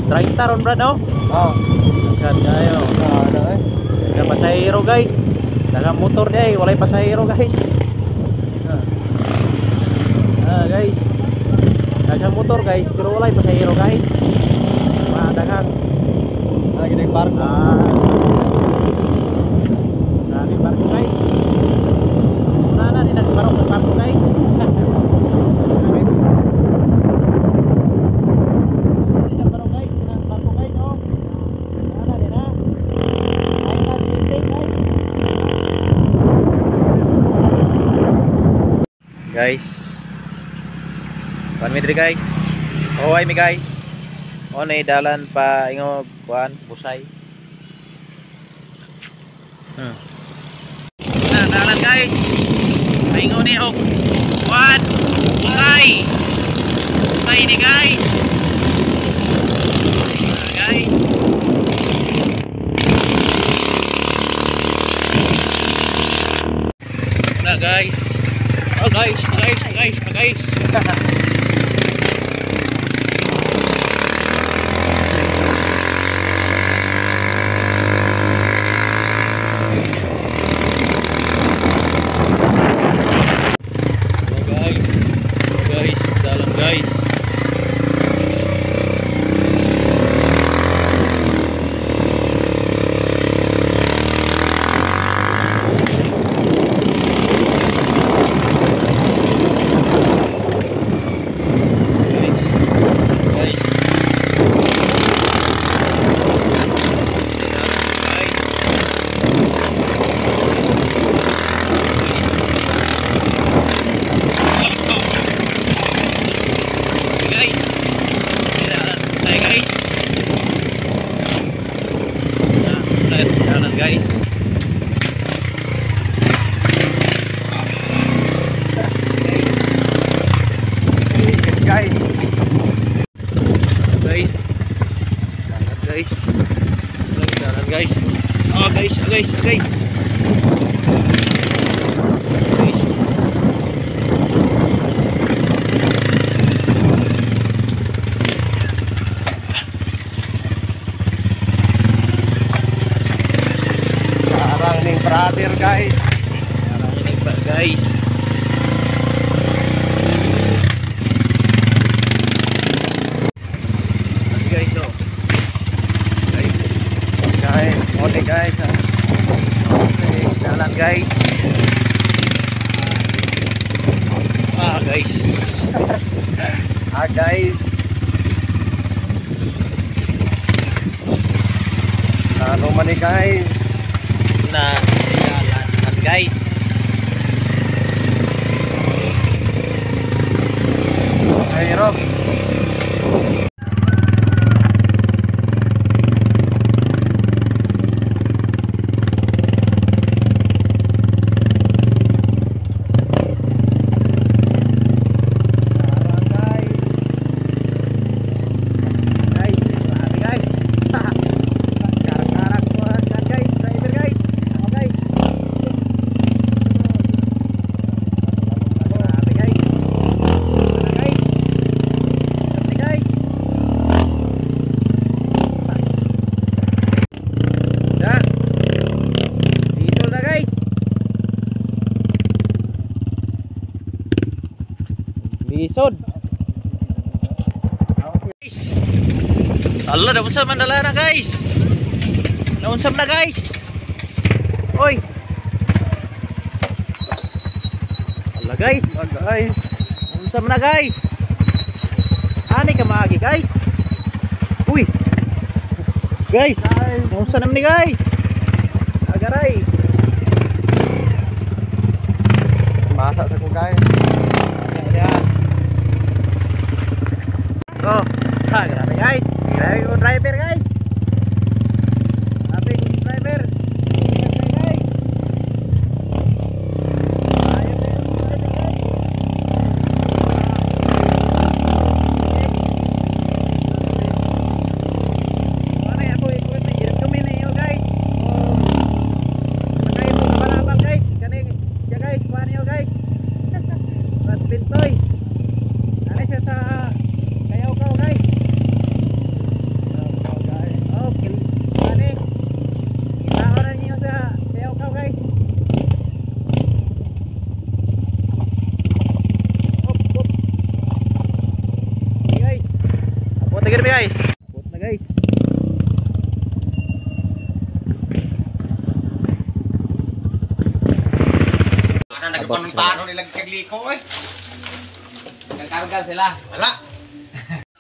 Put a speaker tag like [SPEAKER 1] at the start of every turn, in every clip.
[SPEAKER 1] 30 ron, Brad, no?
[SPEAKER 2] Oh.
[SPEAKER 1] Daghan kayo.
[SPEAKER 2] Ano eh?
[SPEAKER 1] Daghang pasahero, guys. Daghang motor di ay, walay pasahero, guys. Ah, guys. Daghang motor, guys, pero walay pasahero, guys. Mga daghang
[SPEAKER 2] Lagi ng barko.
[SPEAKER 1] Dami barko, guys. Una na din nagbarok ng barko, guys. Dili na barok, guys, pinang barko, guys, oh. Una din ha. Island building, guys. Guys. Kuan mi diri, guys. Oy mi, guys. O na dalan pa ingog kuan Busay. Na dalan, guys. Paingon ni og kuan Busay. Busay ni, guys. Ah, guys. Na, guys. Oh, guys, guys, guys, guys. Oh, guys. Oh, guys, dalan, guys. Guys. Guys. Guys. Guys. Dalan guys. Dalan, guys.
[SPEAKER 2] Guys.
[SPEAKER 1] Guys. Dalan, guys. Dalan, guys. Oh, guys, oh, guys, oh, guys. Guys.
[SPEAKER 2] Sarang ning brother, guys.
[SPEAKER 1] Sarang pa, guys. Ayan, guys, oh. Guys.
[SPEAKER 2] Guys, okay, guys.
[SPEAKER 1] Okay, dalan, guys. Ah, guys.
[SPEAKER 2] Ah, guys. Ano man ni, guys?
[SPEAKER 1] Na dalan, guys.
[SPEAKER 2] Ay, Rob. Sarang, guys.
[SPEAKER 1] Guys, grabe, guys. Karang-karang ko guys, driver, guys. Oh, guys. Grabe, guys. Ano, guys? Grabe, guys. Da. Dito na, guys. Lisod. Guys. Ala, naunsa man dala na, guys. Naunsa man na, guys. Oy. Ala, guys,
[SPEAKER 2] Ah, guys.
[SPEAKER 1] naunsa man na, guys. Ani ka maagi, guys. Uy. Guys,
[SPEAKER 2] Guys.
[SPEAKER 1] naunsa naman ni, guys. Agaray.
[SPEAKER 2] Masa sa ko, guys.
[SPEAKER 1] Ayan. Go. Ha, grabe, guys. Grabe ko driver, guys. Grabe ko driver. Grabe, guys. Ayun na yung driver, guys. Ano ako i-recommend ninyo, guys. Sakay mo kabalabal, guys. Kani siya, guys, kuha niyo, guys. Brad Pintoy. Ano siya sa Kayaw-kaw, guys. Abot
[SPEAKER 3] pa ng
[SPEAKER 1] sila.
[SPEAKER 3] paano nila kagliko eh.
[SPEAKER 4] Nagkarga sila.
[SPEAKER 3] Wala.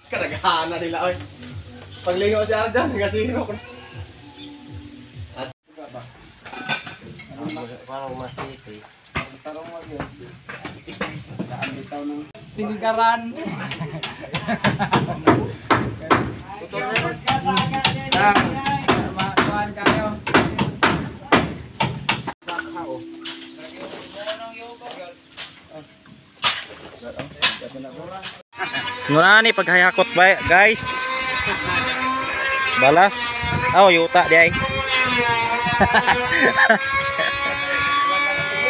[SPEAKER 3] Kadaghanan nila oy. Paglingo si Arjan, kasino ko.
[SPEAKER 2] Parang masiti.
[SPEAKER 4] Tinikaran. Tuan kayo.
[SPEAKER 1] Muna ni paghayakot ba guys. Balas. Oh, yuta di ay.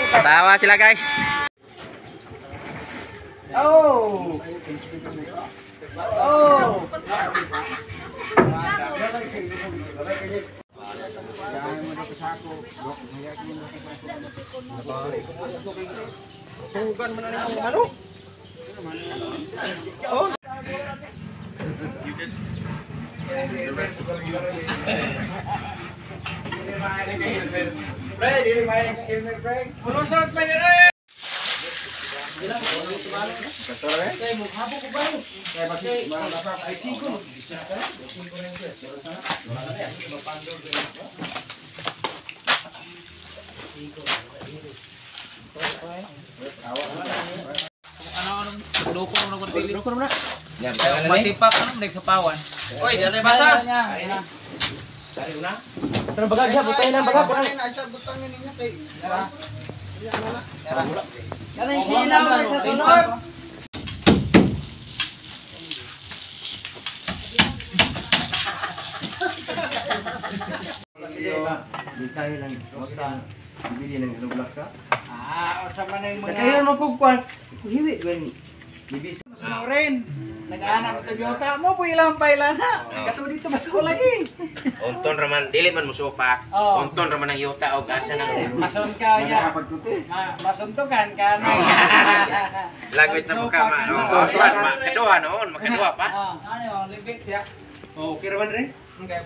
[SPEAKER 1] Patawa sila guys.
[SPEAKER 4] Oh! Oh!
[SPEAKER 3] Tugan man na nimo ano?
[SPEAKER 4] Ano loko mo na dili. Loko na. Matipak ano nagsapawan.
[SPEAKER 3] Oy, di na basa.
[SPEAKER 4] Pero bagag siya butay na bagag. Kanang sinaw na sa sunod.
[SPEAKER 2] Mensahe lang. Bibili ng lublak ka.
[SPEAKER 4] Ah, usa man ang mga
[SPEAKER 2] Kayo magkugkwan. Hiwi gani. Bibi.
[SPEAKER 4] Sunorin. Nag-anak Toyota mo po ilang paila na. Kato dito mas lagi.
[SPEAKER 5] Onton raman dili man musupak.
[SPEAKER 4] Oo.
[SPEAKER 5] Onton raman ang yuta og asa nang
[SPEAKER 4] Mason ka niya. Masuntukan ka no.
[SPEAKER 5] lagwit na mo ka ma. Oh, uswan ma kaduha noon, makaduha pa.
[SPEAKER 4] Ah, ano yung libik siya?
[SPEAKER 2] Oh, okay ra man rin.
[SPEAKER 4] Okay.